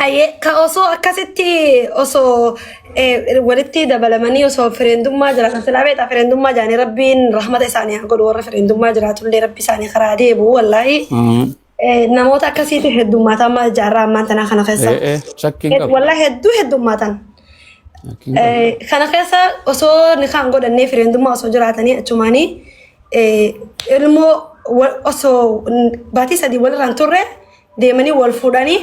Hayyee ka osoo akkasitti osoo walitti dabalamanii osoo fireendummaa jiraatan silaa beektaa fireendummaa jaanii rabbiin rahmata isaanii haa godhu warra fireendummaa jiraatullee rabbi isaanii karaa deebi'u wallaahi namoota akkasiitu heddummaata amma jaarraa ammaan tanaa kana keessa. Shakkiin qabu. Wallaahi hedduu heddummaatan. Shakkiin qabu. Kana keessa osoo nikaan godhannee fireendummaa osoo jiraatanii achumaanii ilmoo osoo baatii 3 walirraan turre deemanii wal fuudhanii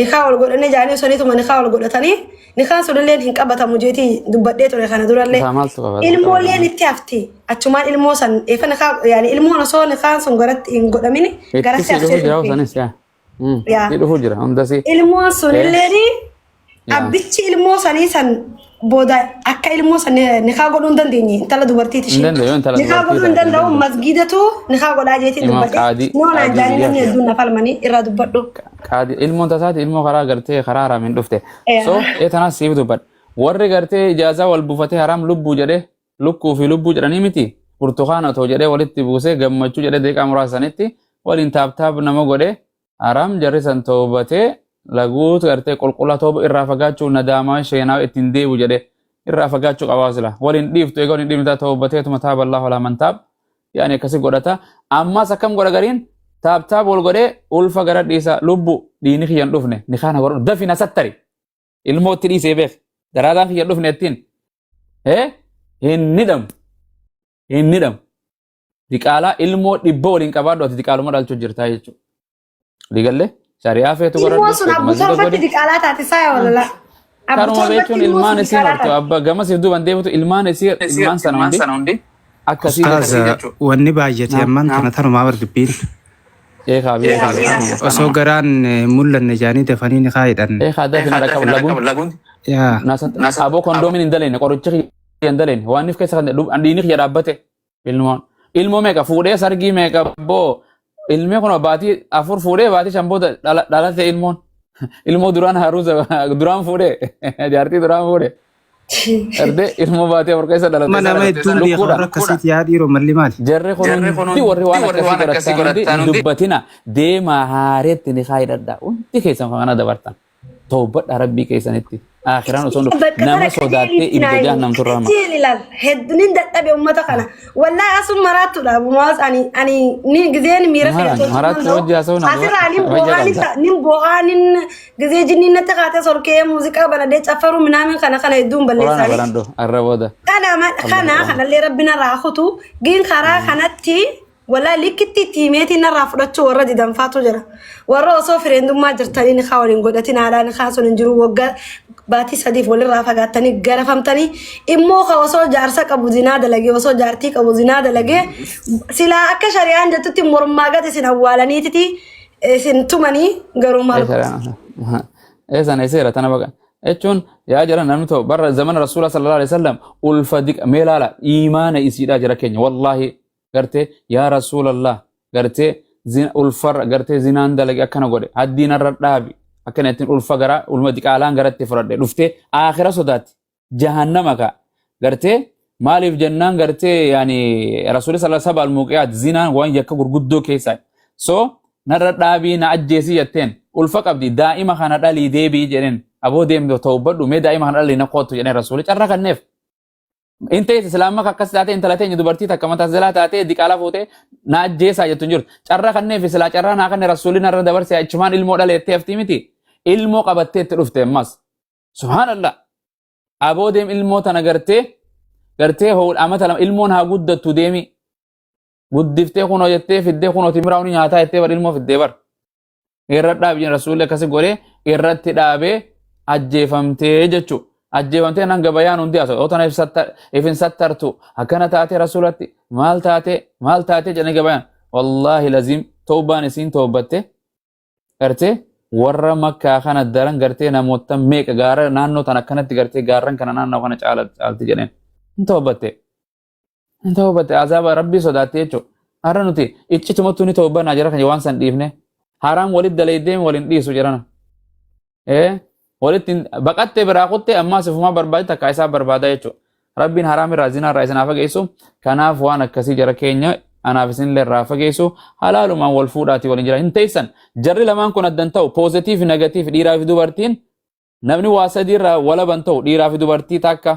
nikaa wal godhanii jaanii osoo nikaa wal godhatanii nikaan sunillee hin qabatamu jeetii dubbadhee ture kana durallee. Isaa maaltu qabata? Ilmoolleen itti hafti achumaan ilmoo san eefa nikaa yaani ilmoon osoo nikaan sun garatti hin godhamin Itti garatti si dhufu haftee jira turte. sanis yaa. Yaa. Si dhufu jira hundasi. Ilmoon sunilleen abbichi ilmoo sanii san booda akka ilmoo san nikaa godhuu hin dandeenye intala dubartiiti Hin isheen. danda'u intala Nikaa dubartii godhuu hin taate hin danda'u danda'u. masgiidatu nikaa godhaa jeetiin Imaam dubbadhe. qaadii Noo naan qaadii jaanii biyyaa namni jira. hedduun na falmanii irraa dubbadhu. Qaadii ilmoon tasaati ilmoo karaa gartee karaa haraam hin dhufte. So ee tanaas siif dubbadha. Warri gartee ijaazaa wal buufatee haraam lubbuu jedhee lukkuu fi lubbuu jedhanii miti burtukaana otoo jedhee walitti buusee gammachuu jedhee deeqaa muraasa sanitti waliin taaptaap nama godhee Haram jarri san toobatee laguutu gartee qulqullaa tooba irraa fagaachuu nadaamaa sheenaa ittiin deebu jedhe irraa fagaachuu qabaa sila waliin dhiiftu egaa waliin dhiifnu toobateetuma taaba Allahu alaa man taab yaani akkasi godhata ammas akkam godha gariin taab taab wal godhee ulfa gara dhiisa lubbu dhiini kiyyan dhufne nikaana godhadhu dafi na sattari ilmoo itti dhiisee beek daraadaan kiyyan dhufne ittiin hin nidhamu hin nidhamu Diqaalaa ilmoo dhibba waliin qabaadhu ati diqaaluma dhalchuu jirtaa jechuudha. Digalle shari'aa feetu Ilmoon godhadhu sun feetu abbu masjida torbatti godhi. diqaalaa taate saaya walala. Abbu Kanuma torbatti beekuun ilmoon ilmaan sun isii diqaalaa martu taate. abba gamasiif duuban deebitu ilmaan isii ilmaan sana hundi akkasii Ustaaz jechuudha. wanni baay'ate ammaan tana tanumaa bar dubbiin. Eekaa beekaa kanuma. Osoo garaan mul'anne jaanii dafanii ni kaayidhan. Eekaa dafi na dhaqqabu laguun. Yaa. Aboo kondoomiin hin daleenne qorichi kiyya hin daleenne waan if keessa kan dhiini kiyya dhaabbate. Ilmoon. Ilmoo meeqa fuudhee sargii meeqa boo ilmee kun baatii 4 fuudhee baatii 5 booda dhalate ilmoon. Ilmoo duraan haruusa duraan fuudhee jaartii duraan fuudhee. Erdee ilmoo baatii 4 keessa dhalate. Nama nama hedduun beeka Lukkuudha. warra akkasiiti yaa dhiiroo malli maali? Jarri kun hundi warri waan akkasii godhattan hundi hin dubbatina deemaa haareetti ni kaayidhadha. Hundi keessan kana dabartan. Tawbadha rabbii keessanitti. Aakhiraan osoo hin dhufin Bakka nama kana sodaattee qajeelitti ibidda naa jahannamtu irraa hama. qajeeli laal hedduun dadhabe ummata kana wallahi asum maraattuudha bumaas ani ani ni gizeen miira kiyya Maraan tolchuu maraattu danda'u wajji haasa'uun asirraa nin wajja boohaa nin qabda. nin boohaa nin gizee jinniin natti kaatee solkee muuziqaa banadee caffaruu minaamin kana kana hedduun Quraana balleessaanii baradhu arra booda. kana Allah kana quraana. kanallee rabbi narraa kutu giin karaa kanatti Wallahi likkitti itti himeetiin narraa fudhachuu warra didanfaatu jira. Warra osoo fireendummaa jirtanii nikaa waliin godhatin haadhaa nikaa sun hin jiru waggaa baatii sadiif walirraa fagaattanii garafamtanii immoo ka osoo jaarsa qabu zinaa dalagee osoo jaartii qabu zinaa dalagee silaa akka shari'aan jettutti mormaa gad isin awwaalaniititi isin tumanii garuu maal godhu. Eessan eesseera tana baqa. Jechuun yaa jara namni tokko barra zamana rasuula sallallahu alaihi wasallam ulfa diqa mee laala iimaana isiidhaa jara keenya wallaahi gartee yaa rasuulallah gartee ulfarra gartee zinaan dalage akkana godhe haddii narra dhaabi akkana ittiin ulfa garaa ulma diqaalaan garatti fudhadhe dhuftee aakhira sodaatti jahannama ka gartee maaliif jennaan gartee yaani rasuuli sallallahu saba almuuqiyaat zinaan waan yakka gurguddoo keessaa so narra dhaabii na ajjeesii jetteen ulfa qabdi daa'ima kana dhalii deebii jedheen aboo deemte tawbadhu mee daa'ima kana dhalii na koottu jedheen rasuuli carra kanneef In teesse islaamma akkas taate intala teenya dubartii takka mataa jalaa taatee diqaalaa fuutee na ajjeesaa jettu hin jirtu. Carraa kanneef silaa carraa naa kanne rasuulli narra dabarse achumaan ilmoo dhaleettee haftii miti. Ilmoo qabattee itti dhufte ammas. Subhaanallah. Aboo deem ilmoo tana gartee gartee amata 2 ilmoon haa guddattu deemi. Guddiftee kunoo jettee fiddee kunoo timiraa ni nyaataa jettee bar ilmoo fiddee bar. Irra dhaabi jenna rasuulli akkasi godhee irratti dhaabee ajjeefamtee jechuudha. Ajjeefamtee nan gabayaan hundi haasa'u. Yoo tana if hin sattartu akkana taatee rasuulatti maal taatee maal taatee jedhanii gabayaan. Wallaahi laziim tawbaan isiin tawbatte gartee warra makkaa kana daran gartee namoota meeqa gaara naannoo tan akkanatti gartee gaarran kana naannoo kana caalti jedheen. Hin tawbatte. Hin tawbatte azaaba rabbii sodaatte jechuudha. Har'a nuti iccitumattuu ni tawbanaa jara keenya waan san dhiifne. Haraam walitti dalaydee waliin dhiisu jedhana. Ee walitti baqattee biraa kuttee ammaa sifumaa barbaade takka isaa barbaada jechuudha. Rabbiin haraam irraa zinaa irraa isin haa fageessu. Kanaaf waan akkasii jara keenya Anaaf isinillee irraa fageessu halaalumaan wal fuudhaatii waliin jira. Hin teessan. Jarri lamaan kun addan ta'u positive negative dhiiraa fi dubartiin namni waa sadii irraa walaban ta'u dhiiraa fi dubartii takka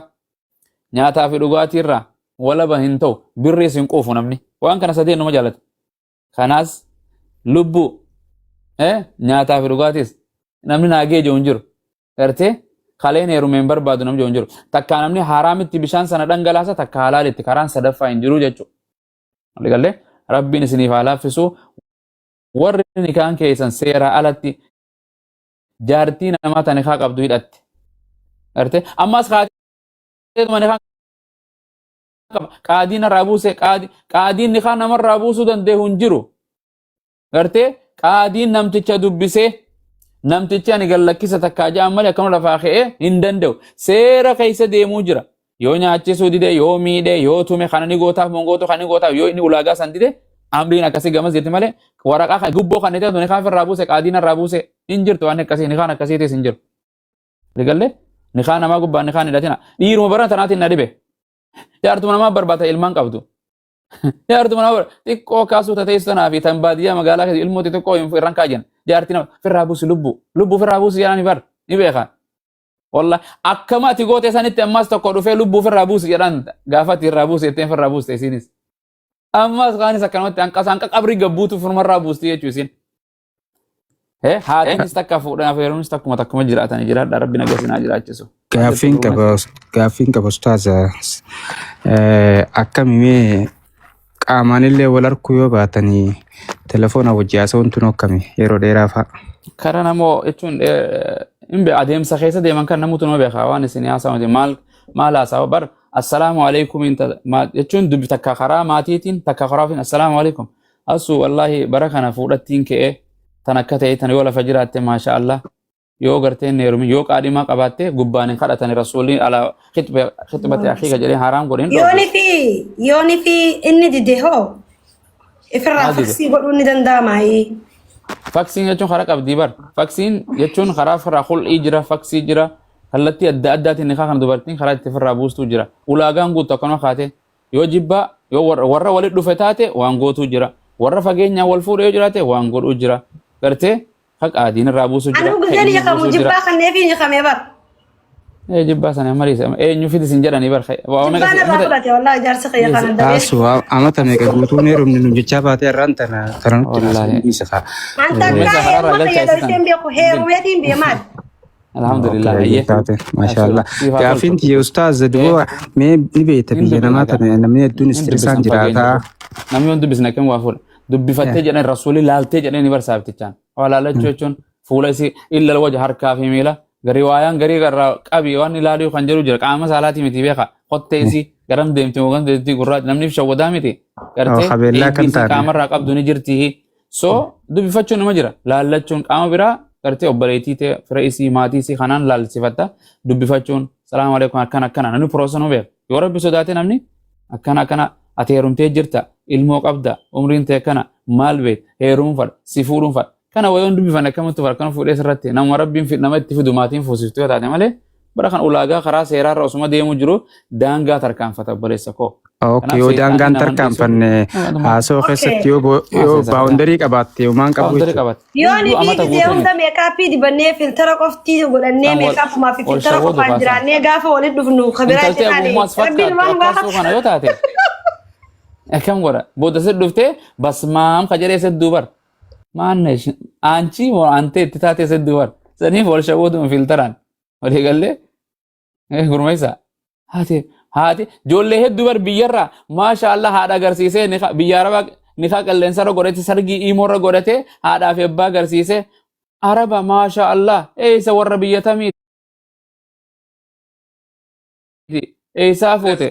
nyaataa fi dhugaatii irraa walaba hin ta'u birriis hin quufu namni. Waan kana sadeen numa jaalata. Kanaas lubbuu nyaataa fi dhugaatiis namni naagee jiru hin jiru. Gartee kaleen heerume hin barbaadu namni jiru hin jiru. Takkaa namni haraamitti bishaan sana dhangalaasa takka halaalitti karaan sadaffaa hin jiru jechuudha. Waliigallee rabbiin isiniif haa laaffisu. Warri nikaan keessan seeraa alatti jaartii namaa ta nikaa qabdu hidhatte. Gartee ammas kaateetuma nikaa qaba. Qaadiin irraa buuse qaadiin nikaa namarraa buusuu danda'u hin jiru. Gartee qaadiin namticha dubbisee namtichi ani gallakkisa takkaa ja'an malee akkana lafaa ka'ee hin danda'u. Seera keessa deemuu jira. Yoo nyaachisuu dide, yoo miidhe, yoo tume kana ni gootaaf mongootu kana ni gootaaf yoo inni ulaagaa san dide amriin akkasii gamas jirti malee waraqaa kan gubboo kan itti nikaa irraa buuse qaadiin irraa buuse hin jirtu waan akkasii nikaan akkasiitis hin jiru. Ligalle nikaa namaa gubbaan nikaan hidhatina. Dhiiruma bara tanaatiin na dhibe. Jaartuma namaa barbaata ilmaan qabdu. Jaartuma nama bara xiqqoo kaasuu tateessu tanaa fi tan baadiyyaa magaalaa keessa ilmoo xixiqqoo hin irraan kaajan. Jaarti nama firraa buusi lubbuu. Lubbuu firraa buusi jedhani bar ni beekan. Wallah akkama ati goote sanitti ammas tokko dhufee lubbuu firraa buusi jedhan gaafa ati irraa buusi jetteen firraa buuste isiinis. Ammas kaanis akkanumatti hanqasa hanqa qabrii gabbuutu firmarraa buusti jechuu isiin. Haatinis takka fuudhan afeeruunis takkuma takkuma jiraatanii jiraadha rabbi naga isin haa jiraachisu. Gaaffiin qaba gaaffiin qaba ustaaza akkami mee qaamaanillee wal arkuu yoo baatanii telefoona wajji haasa'uun tun akkami yeroo dheeraa fa'a. Kara namoo jechuun hin beeku adeemsa keessa deeman kan namutu nama beeka waan isin haasa'u maal maal haasa'u bar assalaamu alaikum jechuun dubbi takka karaa maatiitiin takka karaa ofiin assalaamu alaikum Asu wallahi bara kana fuudhattiin ka'e tan akka ta'e tan yoo lafa jiraatte maasha Allah yoo gartee hin heerumin yoo qaadhimaa qabaatte gubbaan hin kadhatani rasuulli ala khixbati akhiika jedhee haraam godhe hin dhoorgu. Yooni fi yooni fi inni dide hoo ifirraa Maal dide? faksii godhuun ni danda'ama. Faksiin jechuun karaa qabdii bar. Faksiin jechuun karaa ofirraa khul'ii jira, faksii jira. Kallattii adda addaatiin nikaa kana dubartiin karaa itti ofirraa buustuu jira. Ulaagaan guuttu akkanuma kaatee. Yoo jibbaa yoo warra, warra walitti dhufe taate waan gootuu jira. Warra fageenyaan wal fuudhe yoo jiraate waan godhuu jira. Gartee ka qaadiin irraa buusu jira. Anuu Ka gizeen inni hiikamu buusuu jira. jibbaa kanneefi hiikamee bar. Ee jibbaa sana amma dhiise. Eenyu fidi sin jedhanii bar. Waa meeqa Jibbaan si irraa amata fudhate wallahi jaarsi kiyya kana dhiise. dabee. Taasu amata meeqa guutuun heerumni nu jechaa baatee har'aan tana tana nutti Wallaahi. naasa'uun dhiisa kaa. An Gurmeessa takkaa karaarraa heeruma galchaa kiyya isa dhoysee tana. hin beeku heerumeetiin bee maal. Alhamdulillah. Okay, Hayyee. taate maashaallah. Siif haa Gaaffiin toltu. tiyya ustaaz Ee duba mee ni beekta hin biyya namaa dubbisna gaa. tana namni hedduun Hin istirisaan dubbisan fageenya jiraataa. jiru. Namni yoon dubbisne akkam waa fuudha. Dubbifattee jedhan rasuulli laaltee jedhee ni barsaaftichaan. Waa laalachuu jechuun fuula isii illa waja harkaa fi miila garii waayaan garii irraa qabi waan ilaaluu kan jedhu jira qaama saalaatii miti beeka kottee isii garam deemti moo garam deemti gurraacha namni shawwadaa miti gartee Qabeellaa eebbii kan isii taane. qaamarraa qabdu ni jirti So dubbifachuun nama jira. Laallachuun qaama biraa gartee obboleettii ta'e fira isii maatii isii kanaan laalsifatta dubbifachuun salaamu alaikum akkana akkana namni piroosa nu beeka. Yoo rabbi sodaate namni akkana akkana ati heerumtee jirta ilmoo qabda umriin ta'e akkana maal beek heerumuun fadha si fuudhuun fadha. Kana wayoon dubbifanne akkamittu fadha akkana fuudhee sirratti nama rabbiin nama itti fidu maatiin fuusiftu yoo taate malee bara kan ulaagaa karaa seeraarra osuma deemu jiru daangaa tarkaanfata obboleessa koo. Ok, Kanaaf yoo seexaanni daangaan nama hin dhiisu. tarkaanfanne haasoo Okay. keessatti yoo yoo Haasoo baawundarii qabaatte homaan qabu Baawundarii jechuudha. qabate. Yooni Hunduu fi amata gisee guutuu hunda miti. meekaappii dibannee filtara qoftii godhannee Isaan wal meekaapumaa fi wal filtara shawwadu qofaan kaasan. jiraannee gaafa walitti dhufnu kabiraa itti Intalti taane abuumaas rabbiin fakkaattu waan nu akkaasuu gaafata. kana yoo taate akkam godha. Booda si dhuftee basmaam ka jedhee sedduu bar. Maannesh aanchii moo aantee itti taatee sedduu bar. Saniif wal shawwaduun filtaraan. Walii gallee gurmeessa. Haati haati ijoollee hedduu bar biyyarraa maasha Allah haadha agarsiisee biyya arabaa nikaa qilleensarra godhate sargii iimoorra godhate haadhaa fi abbaa agarsiisee araba maasha Allah eessa warra biyya tamiiti eessaa fuute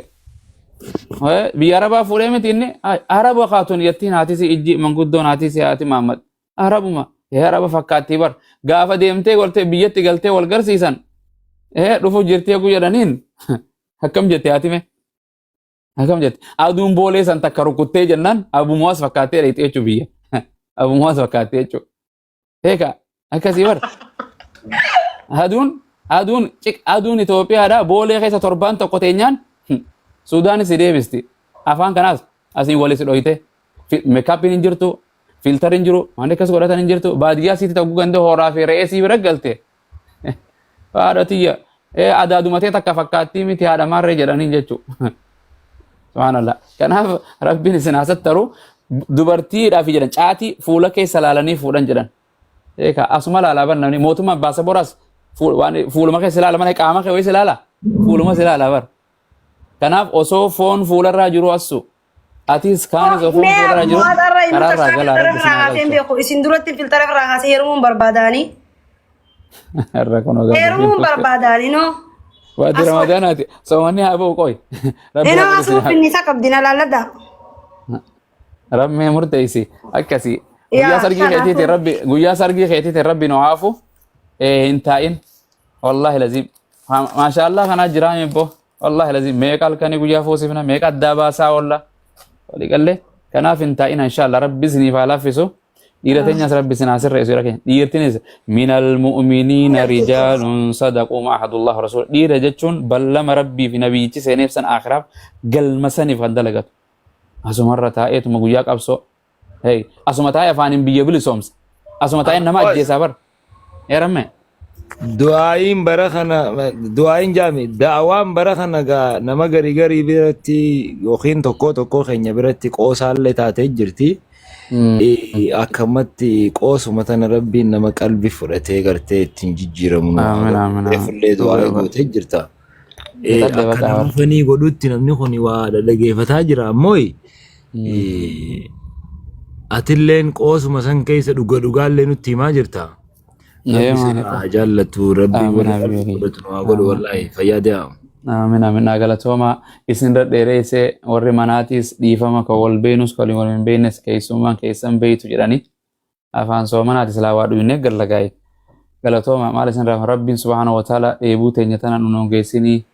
biyya arabaa fuudhee miti inni araba kaatun jettiin haatisi ijji manguddoon haatisi haati Mahammad arabuma araba fakkaattii bar gaafa deemtee galtee biyyatti galtee wal garsiisan dhufu jirtii eeguu jedhaniin akkam jette haati mee akkam jette aduun boolee san takka rukuttee jennaan abumaas fakkaattee dheeyxee jechuu biyya abumaas fakkaattee jechuu Eega akkasii bar. Aduun aduun ciq aduun Itoophiyaadha boolee keessa torbaan tokko teenyaan Sudaanis si deebisti. Afaan kanaas asiin wali si dhoyte. Makeupiin hin jirtu, filterri hin jiru, waan akkas godhatan hin jirtu. Baadiyyaa siitti ta'uu ganda horaa fi re'ee sii bira galte. Haadha tiyya adaadumatee takka fakkaattii miti haadha maarree jedhaniin jechuudha. Subhaanallah. Kanaaf Rabbiin isin haa sattaru. Dubartiidhaaf jedhan caatii fuula keessa laalanii fuudhan jedhan. Eekaa asuma laalaa bar namni mootummaan baasaboraas waan fuuluma keessa ilaala malee qaama kee wayis ilaala. Fuuluma si ilaala bar. Kanaaf osoo foon fuularraa jiru assu atis kaanis osoo foon Mee fuularraa jiru mo'atarra inni karaarraa takkaa galaa filtara Rabbi isin irraa haa haasee hin galchu. beeku. Isin duratti filtara irraa haasee heerumuun barbaadaanii. Irra kunoo gaafa Heerumuun barbaadaanii noo. Waati Asuma Ramadaanaati. Soomanni haa ba'u qoy. Rabbi Inoo rabbi isin asuma haa finnisaa qabdi na laalladha. Rammee murteessi akkasii. Guyyaa Yaa sargii keetiitiin kanaafuu. rabbi guyyaa sargii keetiitiin rabbi nu haafu hin taa'in. Wallaahi laziim. Maashaallah kanaa jiraa mibbo. Wallaahi laziim meeqa halkanii guyyaa fuusifna meeqa addaa baasaa oolla. Walii gallee kanaaf hin taa'ina inshaallah rabbi isiniif haa laaffisu. Dhiira teenyas rabbi isin haa sirreessu dhiira keenya. Dhiirtinis minal mu'miniina rijaalun sadaquu ma ahadullah rasuul. Dhiira jechuun ballama rabbii fi nabiyyichi seeneef san aakhiraaf galma saniif kan dalagatu. Asumarra taa'eetuma guyyaa qabsoo. Hey, asuma taa'ee afaaniin biyya bilisoomsa. Asuma taa'ee nama ajjeesaa bar. Eeramme. Du'aayiin bara kana du'aayiin jaami da'awaan bara kana gaa nama garii garii biratti yookiin tokkoo tokkoo keenya biratti qoosaallee taatee jirti. Akkamatti qoosuma tana rabbiin nama qalbii fudhatee gartee ittiin jijjiiramu nu haa Aamin godhu. aamin aamin. Reefullee du'aayii Dhugaa gootee jirta. Fixadhe Akka bakka nama bar. fanii godhutti namni kun waa dhaggeeffataa jira ammoo atilleen qoosuma san keessa dhuga dhugaallee nutti himaa jirta. Ee Rabbi maali sirraa haa jaallatu, rabbi Aamin warra qalbii aamin. fudhatu nu haa godhu Aamin. wallaahi fayyaa dee'a. Aamin aamin. Naa galatooma isin irra dheereessee warri manaatiis dhiifama kan wal beenus kan wal hin beeknes keessummaan keessan beeytu jedhanii afaan soomanaati silaa waa dhuynee galla gaa'e. Galatooma maal isin rafa Rabbiin subhaanahu wa ta'ala dheebuu teenya tana nu hongeessinii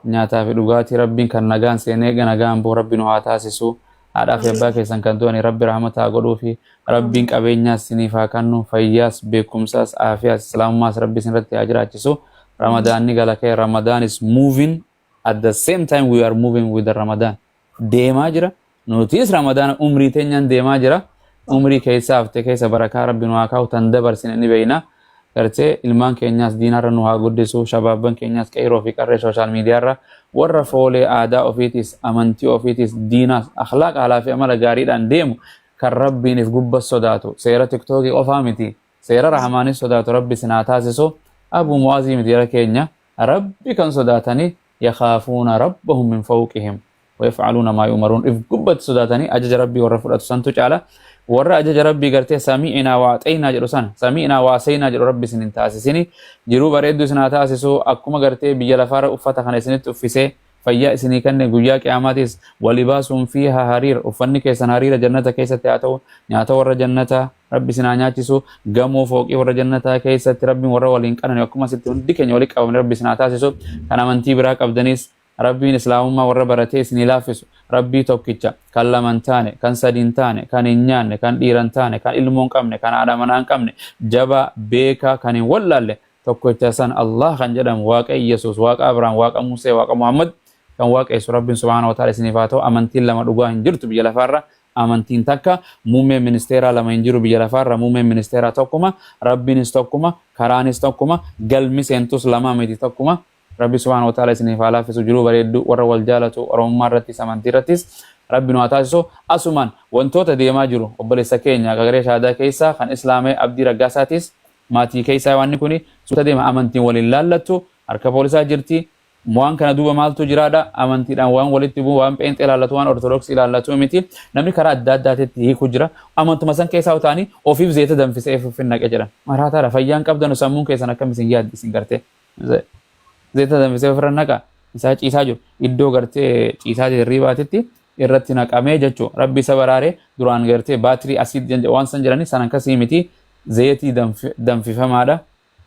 nyaataa fi dhugaatii Rabbiin kan nagaan seenee nagaan bu'u Rabbi nu haa taasisu. Haadhaa fi abbaa keessan kan du'anii Rabbi rahmata haa godhuu fi Rabbiin qabeenyaas isiniif haa kennu fayyaas beekumsaas aafiyaas islaamummaas Rabbi isin irratti haa jiraachisu. Ramadaanni gala ka'e Ramadaan is moving at the same time we are moving with the Ramadan. Deemaa jira. Nutis Ramadaana umrii teenyaan deemaa jira. Umrii keessa hafte keessa barakaa Rabbi nu haa kaa'u tan dabarsine ni beeyna. Gartee ilmaan keenyaas diinarra nu haa guddisu shabaabban keenyaas qeyroo fi qarree social miidiyaarra warra foolee aadaa ofiitis amantii ofiitis diinaas akhlaaqa haalaa fi amala gaariidhaan deemu kan Rabbiin if gubba sodaatu seera tiktookii qofaa miti seera Rahmaanis sodaatu Rabbi isin haa taasisu. Abuu Mu'aazii miti jara keenya Rabbi kan sodaatanii yakhaafuuna rabbahum min fawqihim wayaf'aluuna maa yu'maruun if gubbatti sodaatanii ajaja Rabbii warra fudhatu santu caala warra ajaja Rabbii gartee sami'inaa wa axeynaa jedhu sana sami'inaa wa aseynaa jedhu Rabbi isin hin taasisini jiruu bareedduu isin haa taasisu akkuma gartee biyya lafaarra uffata kana isinitti uffisee fayyaa isinii kenne guyyaa qiyaamaatis walibaasuun fiihaa hariir uffanni keessan hariira jannata keessatti haa ta'u nyaata warra jannataa Rabbi isin haa nyaachisu gamoo fooqii warra jannataa keessatti Rabbiin warra waliin qanani akkuma asitti hundi keenya walitti qabamne Rabbi isin haa taasisu kan amantii biraa qabdanis Rabbiin islaamummaa warra baratee isinii laaffisu Rabbii tokkicha kan lama hin taane kan sadi hin taane kan hin nyaanne kan dhiira hin taane kan ilmoo hin qabne kan haadha manaa hin qabne jabaa beekaa kan hin wallaalle tokkicha san Allah kan jedhamu Waaqa Iyyasuus Waaqa Abrahaam Waaqa Musee Waaqa Muhammad kan waaqessu Rabbiin subhaanahu wa ta'ala isiniif haa ta'u amantiin lama dhugaa hin jirtu biyya lafaarra amantiin takka muummeen ministeeraa lama hin jiru biyya lafaarra muummeen ministeeraa tokkuma Rabbiinis tokkuma karaanis tokkuma galmi seentus lama miti tokkuma Rabbi subhaanahu wa ta'ala isiniif haa laaffisu jiruu bareedduu warra wal jaalatu Oromummaa irrattis amantii irrattis Rabbi nu haa taasisu asumaan wantoota deemaa jiru obboleessa keenya kagaree shaadaa keessaa kan islaamee Abdii Raggaasaatis maatii keessaa wanni kuni suuta deema amantiin waliin laallattu harka poolisaa jirti waan kana duuba maaltu jiraadha amantiidhaan waan walitti bu'u waan pheenxee ilaallatu waan ortodoksii ilaallatu miti namni karaa adda addaatitti hiiku jira amantuma san keessaa utaanii ofiif zeeta danfisee ofiif naqe jedhan maraataadha fayyaan qabdanu sammuun keessan akkam isin yaaddi isin gartee zeeta danfisee ofirra naqa isaa ciisaa jiru iddoo gartee ciisaa hirriibaatitti irratti naqamee jechuu rabbi isa baraare duraan gartee baatirii asiid waan san jedhani san akkasii miti zeetii danfifamaadha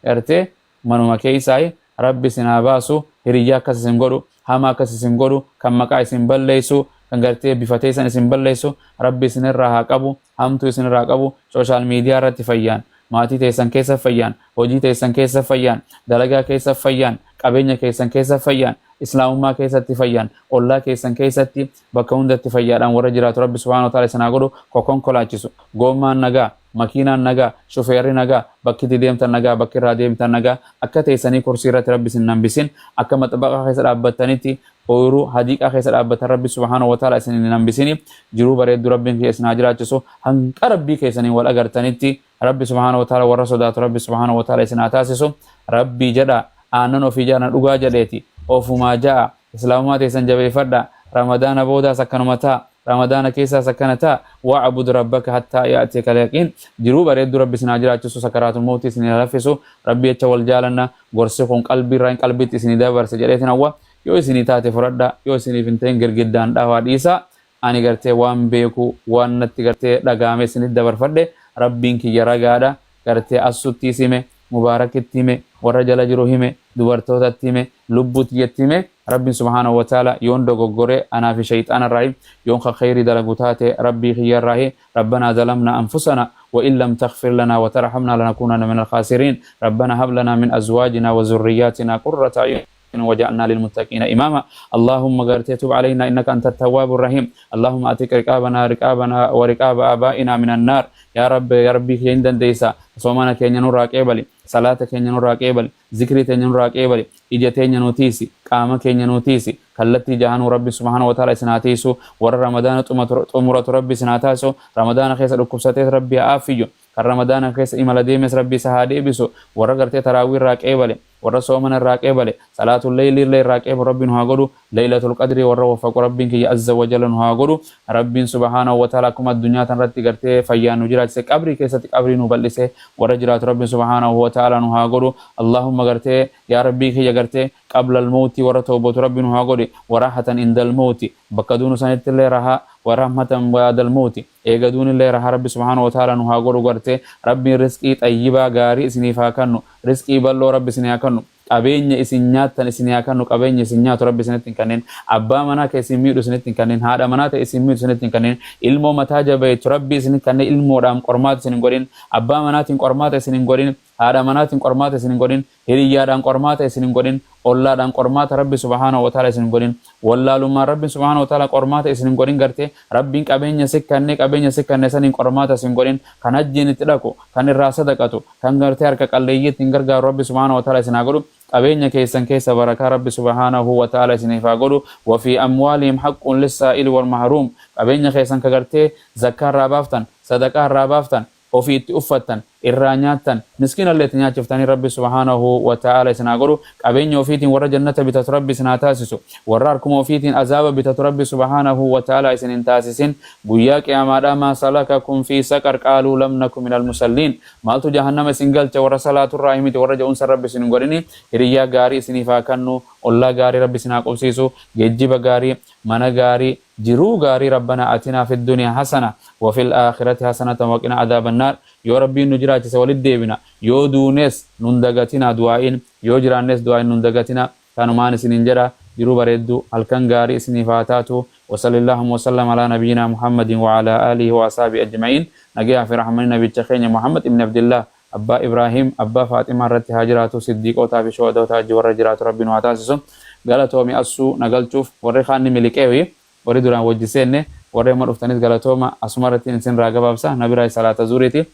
gartee manuma keessaayi rabbi isin haa baasu hiriyyaa akkas isin godhu hamaa akkas isin godhu kan maqaa isin balleessu kan gartee bifa teessan isin balleessu rabbi isinirraa haa qabu hamtuu isinirraa haa qabu social media irratti fayyaan maatii teessan keessa fayyaan hojii teessan keessa fayyaan dalagaa keessa fayyaan qabeenya keessan keessa fayyaan Islaamummaa keessatti fayyaan, ollaa keessan keessatti bakka hundatti fayyaadhaan warra jiraatu Rabbi subhaanahu wa ta'ala isin haa godhu. Ko konkolaachisu goommaan nagaa, makiinaan nagaa, shufeerri nagaa, bakki itti deemtan nagaa, bakki irraa deemtan nagaa, akka teessanii kursii irratti Rabbi isin hambisin, akka maxbaqaa keessa dhaabbattanitti, ooyiruu hadiiqaa keessa dhaabbatan Rabbi subhaanahu wa ta'ala isin hin hambisini. Jiruu bareedduu Rabbiin kiyya isin haa jiraachisu hanqa Rabbii keessaniin wal agartanitti. Rabbi subhaanahu wa ta'ala warra sodaatu Rabbi subhaanahu wa ta'ala isin haa taasisu. Rabbii jedha, aannan ofii jaana dhugaa jedheeti ofumaa ja'a. Islaamummaa teessan jabeeffadha. Ramadaana boodaas akkanuma ta'a, Ramadaana keessaas akkana ta'a. Wa'bud rabbaka hattaa ya'tiyaka al-yaqiin. Jiruu bareedduu Rabbi isin haa jiraachisu, sakaraatul mawtii isin haa laffisu. Rabbii jecha wal jaalanna. Gorsi kun qalbii irraa hin qalbiitti isinii dabarse jedheetin hawwa. Yoo isinii taate fudhadha, yoo isiniif hin ta'in girgiddaan dhaawaa dhiisaa. Ani gartee waan beeku, waan natti gartee dhaga'ame isinitti dabarfadhe. Rabbiin kiyya ragaadha. Gartee Assuttiis hime, Mubaarakitti hime, warra jala jiru hime, dubartootatti hime, lubbuu tiyyatti hime. Rabbiin subhaanahu wa ta'ala yoon dogoggore anaa fi shayxaana irraahi, yoon ka khayrii dalagu taate Rabbii kiyya irraahi. Rabbanaa zalamna anfusana wa in lam taghfir lanaa wa tarhamnaa lanakuunanna minal khaasiriin. Rabbanaa hab lanaa min azwaajinaa wa zurriyyaatinaa qurrata a'yun وجعلنا للمتقين إماما. اللهم غرتي تب علينا إنك أنت التواب الرحيم. اللهم أتق رقابنا رقابنا ورقاب آبائنا من النار. يا رب، يا ربي كين دنديسا، صومنا كين نورا قبلي، صلاة كين نورا قبلي، ذكري تين نورا قبلي، إجا تين نوتيسي، قام كين نوتيسي، kallattii jahanuu Rabbi subhaanahu wa ta'ala isin haa tiisu. Warra Ramadaana xumuratu Rabbi isin haa taasisu. Ramadaana keessa dhukkubsatees Rabbi haa aafiyyu. Kan Ramadaana keessa imala deemes Rabbi isa haa deebisu. Warra gartee taraawii irraa qeebale, warra soomana irraa qeebale, salaatul leeylii illee irraa qeebalu Rabbi nu haa godhu. Laylatul Qadrii warra waffaqu Rabbiin kiyya azza wa jalla nu haa godhu. Rabbiin subhaanahu wa ta'ala akkuma addunyaa tanarratti gartee fayyaan nu jiraachise, qabrii keessatti qabrii nu bal'ise warra jiraatu Rabbiin subhaanahu wa ta'ala nu haa godhu. Allahumma gartee yaa Rabbii kiyya, gartee qabla al-mawti warra tawbatu Rabbi nu haa godhi. Waraahatan indal mawti, bakka duunu sanitti illee rahaa, warahmatan ba'dal mawti, eega duunillee rahaa Rabbi subhaanahu wa ta'ala nu haa godhu. Gartee Rabbiin rizqii xayyibaa gaarii isiniif haa kannu, rizqii bal'oo Rabbi isinii haa kannu, qabeenya isin nyaattan isinii haa kannu, qabeenya isin nyaatu Rabbi isinitti hin kennin, abbaa manaa ka isin miidhu isinitti hin kennin, haadha manaa ta'e isin miidhu isinitti hin kennin, ilmoo mataa jabeeytu Rabbi isin kenne ilmoodhaan qormaata isin hin godhin, abbaa manaatiin qormaata isin hin godhin, haadha manaatiin qormaata isin hin godhin, hiriyyaadhaan qormaata isin hin godhin, ollaadhaan qormaata Rabbi subhaanahu wa ta'ala isin hin godhin, wallaalummaan Rabbi subhaanahu wa ta'ala qormaata isin hin godhin. Gartee Rabbiin qabeenya si kanne, qabeenya si kanne saniin qormaata isin godhin. Kan hajjiin itti dhaqu, kan irraa sadaqatu, kan gartee harka qalleeyyii ittiin gargaaru Rabbi subhaanahu wa ta'ala isin haa godhu. Qabeenya keessan keessa barakaa Rabbi subhaanahu wa ta'ala isiniif haa godhu. Wa fi amwaalihim haqqun lissaa'ili wal mahruum. Qabeenya keessan ka gartee zakkaa irraa baaftan, sadaqaa irraa baaftan, ofii itti uffattan, irraa nyaattan, miskiinallee itti nyaachiftanii Rabbi subhaanahu wa ta'ala isin haa godhu. Qabeenya ofiitiin warra jannata bitatu Rabbi isin haa taasisu. Warra harkuma ofiitiin azaaba bitatu Rabbi subhaanahu wa ta'ala isin hin taasisin. Guyyaa qiyaamaadhaa maa salakakum fi saqar, qaaluu lam naku minal musalliin. Maaltu jahannama isin galche? Warra salaaturraa miti warra ja'uunsa Rabbi isin hin godhini. Hiriyyaa gaarii isiniif haa kannu, ollaa gaarii Rabbi isin haa qubsiisu, geejjiba gaarii, mana gaarii, jiruu gaarii. Rabbana atinaa fi duniyaa hasana wa fil aakhirati hasanatan wa qina adaaban naar. Yoo Rabbiin nu jiraachise walitti deebina. Yoo duunes nun dagatinaa du'aa'iin, yoo jiraannes du'aa'iin nun dagatinaa. Kanumaan isiniin jedha. Jiruu bareedduu, halkan gaarii isiniif haa taatu. Wasallillahuma wasallam alaa nabiyyinaa Muhammadin wa alaa aalihi wa asaabihi ajma'iin. Nagayaa fi rahmanni nabicha keenya Muhammad ibn Abdillah, abbaa Ibraahim, abbaa Faaximaa irratti haa jiraatu. Siddiiqootaa fi shuhadootaa wajji warra jiraatu Rabbi nu haa taasisu. Galatoomi Assuu na galchuuf. Warri kaan ni miliqeewi, warri duraan wajji seenne, warri amma dhuftanis galatooma. Asuma irratti isin irraa gabaabsa. Na biraa salaata zuuriiti.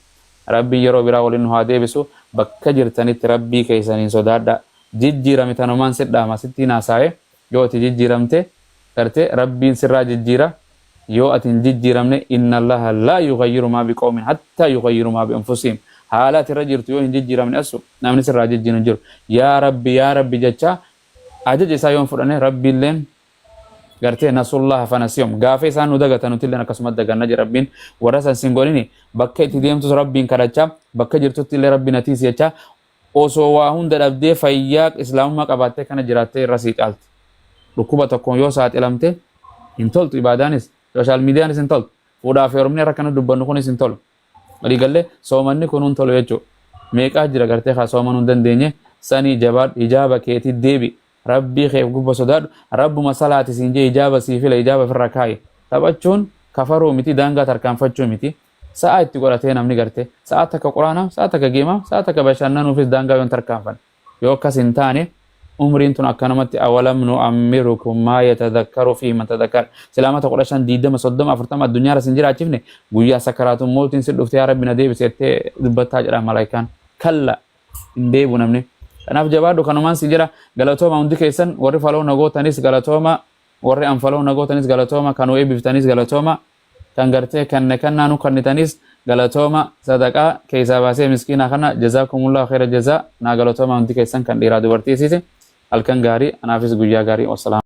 Rabbiin yeroo biraa waliin nu haa deebisu. Bakka jirtanitti Rabbii keessaniin sodaadha. Jijjiirami, tanumaan sidhaama sittiin haasaaye. Yoo ati jijjiiramte garte Rabbiin sirraa jijjiira. Yoo ati hin jijjiiramne, inna Allaha laa yughayyiru maa biqawmin hattaa yughayyiru maa bi'anfusihim. Haala ati irra jirtu yoo hin jijjiiramne, Assu, namni sirraa jijjiiru hin jiru. Yaa Rabbi, yaa Rabbi jechaa ajaja isaa yoo hin fudhanne, Rabbiilleen gartee nasullaha fanasiyum, gaafa isaan nu dagatan nutilleen akkasuma daganna jedha. Rabbiin warra san sin godhini. Bakka itti deemtus Rabbiin kadhachaa, bakka jirtutti illee Rabbi na tiisi jechaa, osoo waa hunda dhabdee fayyaa Islaamummaa qabaattee kana jiraattee irra sii caalti. Dhukkuba tokkoon yoo saaxilamte hin toltu, ibaadaanis, social miidiyaanis hin toltu, fuudhaa fi heerumni irra kana dubbannu kunis hin tolu. Waliigallee soomanni kun hin tolu jechuudha. Meeqaa jira gartee kaa soomanuu hin dandeenye sanii. Jabaadhu, hijaaba keetii deebi, Rabbii keef gubba sodaadhu. Rabbuma salaati siin jee hijaaba sii fila, hijaaba ofirra kaayi. Taphachuun kafaruu miti, daangaa tarkaanfachuu miti. Sa'a itti godhatee namni garte sa'a takka quraanaa, sa'a takka geemaa, sa'a takka bashannanuufis daangaa yoo hin tarkaanfanne, yoo akkas hin taane Umriin tun akkanumatti awalam nu'ammirukum maa yatadhakkaru fiihi man tadhakkar. Silaa amata 15, 20, 30, 40 addunyaarra sin jiraachifne guyyaa sakaraatun mawtiin si dhufte yaa Rabbi na deebisi jettee dubbattaa jedha malaayikaan. Kalla hin deebi'u namni. Kanaaf jabaadhu kanumaan si jira. Galatooma hundi keessan warri faloo na gootanis galatooma warri an faloo na gootanis galatooma kan nu eebbiftanis galatooma. Kan gartee kanne kannaa nu kannitanis galatooma sadaqaa keessaa baasee miskiinaa kana jazaakumullahu khayra jazaa naa galatooma hundi keessan kan dhiiraa dubartiisiisi halkan gaarii anaafis guyyaa gaarii wassalaam.